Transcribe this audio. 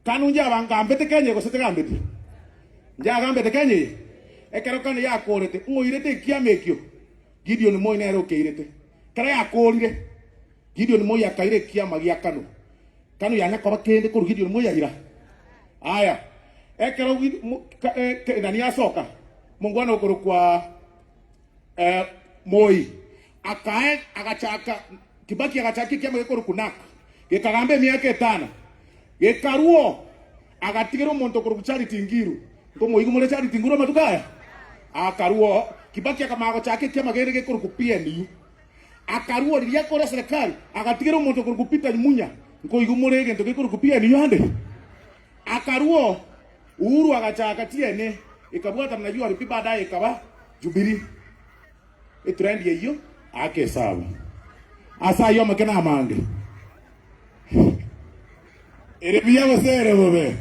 Kanu njaba ngambete Kenya eye gose tigambeti? Njagambete Kenya eye? Ekero Kanu yakoorete, ng'oirete ekiama ekio, Gideon Moi nere okeirete. Ekero yakoorire, Gideon Moi akaira ekiama gia Kanu. Kanu yanya koba kende korwa Gideon Moi aira. Aya, ekero Gid- mo- ka- eh, ke- nani asoka, mongwana okorokwa eh, Moi, akae agachaka Kibaki agachaka ekiama gekorokwa NARC, gekagamba emiaka etano, gekarua agatigera omonto okorokwa Charity Ngiru. Nkomoigwa more Charity Ngiru amatuko aya? Akarua Kibaki akamanya gochaka ekiama kende gekorokwa PNU. Akarua riria akore eserekari agatigera omonto okorokwa Peter Munya. Nkoigwa more egento gekorokwa PNU ande? Akarua Uhuru agachaka TNA ekabwatana na URP baadaye ekaba Jubilee. Etrend eyio aka esabu. Ase ayio amake namange. Ere buya gose ere bobe?